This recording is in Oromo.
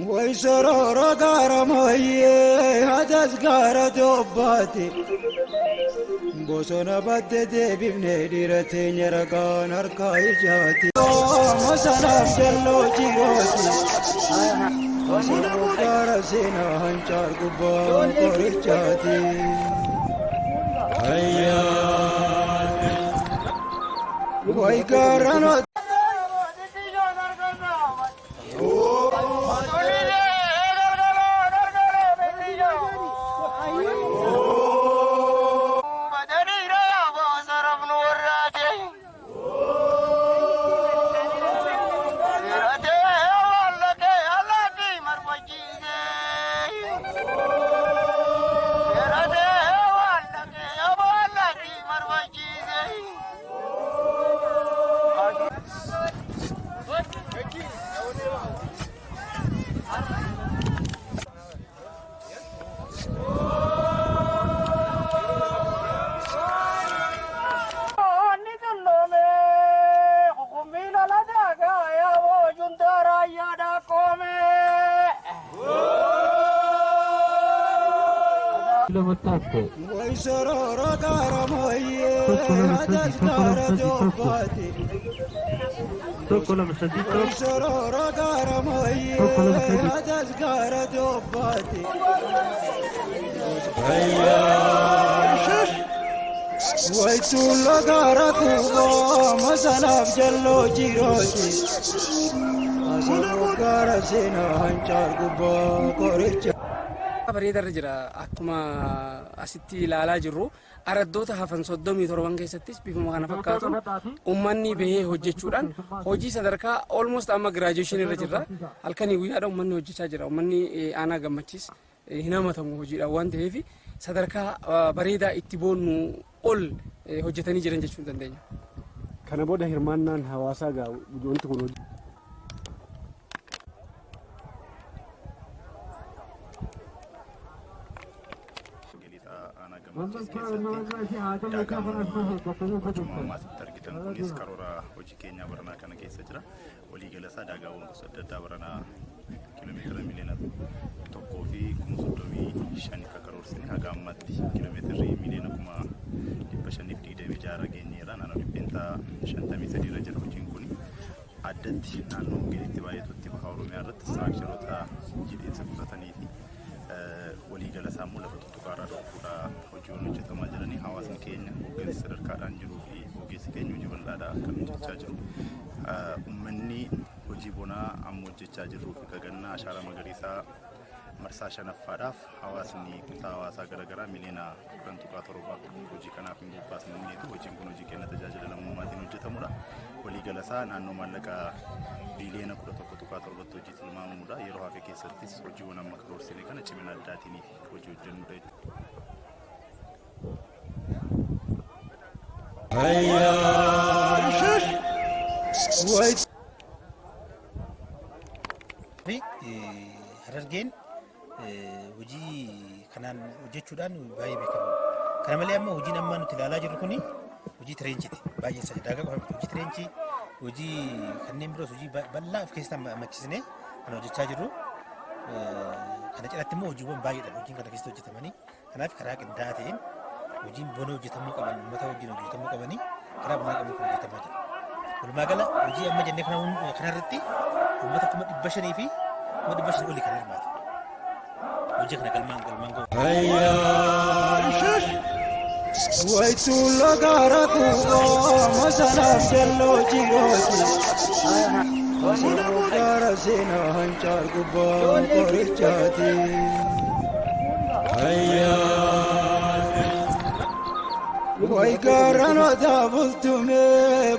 Way soroora gaara mooyyee hadas gaara dobbaati. Bosona badde deebifnee dhiira teenya ragaan harkaa ijaati. Masanaaf jalloo jirooti. Osoo gaara seenaa hancaar gubbaa qorichaati. Way gaaraan. Way soroora gaara mooyyee hadas gaara dobbaati. Way soroora gaara mooyyee hadas gaara dobbaati. Way tuulla gaara kuubaa masanaaf jalloo jirooti. Asoo gaara seenaa hancaar gubbaa qoricha. Bareedarra jira. Akkuma asitti ilaalaa jirru, araddoota hafan 37 keessattis bifuma kana fakkaatuun uummanni bahee hojjechuudhaan hojii sadarkaa almost amma graduation irra jirra. Halkanii guyyaadha uummanni hojjechaa jira. Uummanni aanaa Gammachiis hin hamatamu hojiidhaan waan ta'eef, sadarkaa bareedaa itti boonnu ol hojjetanii jiran jechuu dandeenya. Kana booda hirmaannaan hawaasaa gaa wanti kun hojii. Aanaa Gammachiis keessatti daagaawwan hojii ammaasitti argitan kunis karoora hojii keenyaa baranaa kana keessa jira. Waliigala isaa daagaawwan gosa adda addaa baranaa kiiloomeetira 1,035,000 akka karoorsine, haga ammaatti kiiloomeetirri 526,000,000 geenyeera. Naannoo 53% irra jira hojiin kun. Addatti naannoo hongeenitti baay'atutti baha Oromiyaa irratti structureoota jiidhinsa qusatanii fi waliigala isaa immoo lafa tuttuqaarraa dhorkuudha hojiiwwan hojjetamaa jiranii. Hawaasni keenya, hooggansi sadarkaadhaan jiruu fi ogeessi keenya hojii bal'aadhaa kan hojjechaa jiru. Uummanni hojii bonaa amma hojjechaa jirruu fi kagannaa ashaaraa magariisaa marsaa shanaffaadhaaf hawaasni kutaa hawaasaa garaagaraa 10.7 miliyoona hojii kanaaf hin bobbaasneetu hojiin kun hojii kenna tajaajila lammummaatiin hojjetamudha. Waliigala isaa naannoo maallaqa 11.7 biliyoonatti hojii tilmaamamudha. Yeroo hafe keessattis hojiiwwan amma karoorsine kana cimina addaatiin hojii hojjennudha jechuudha. Way Fi Harargeen hojii kanaan hojjechuudhaan baay'ee beekamu. Kana malee amma hojiin amma nuti ilaalaa jirru kuni hojii trenchiti. Baay'een isaa daagaa qofa miti. Hojii trenchii, hojii kanneen biroos, hojii bal'aa of keessatti hammachisnee kan hojjechaa jirru. Kana cinaatti immoo hojiiwwan baay'eedha hojiin kana keessatti hojjetamanii. Kanaaf karaa qindaa'aa ta'een hojiin bona hojjetamuu qaban, uummata wajjin hojjetamuu qabanii karaa bonaa qabuun kan hojjetamaa jira. Walumaa gala hojii amma jennee kanarratti uummata 500,000 fi 500,000 olii kan hirmaatu. Hojii kana galmaan gahu. Way tuulla gaara kuubaa masanaaf jalloo jirooti. Osoo gaara seenaa hancaar gubbaa qorichaati. Way gaaraan odaa bultumee.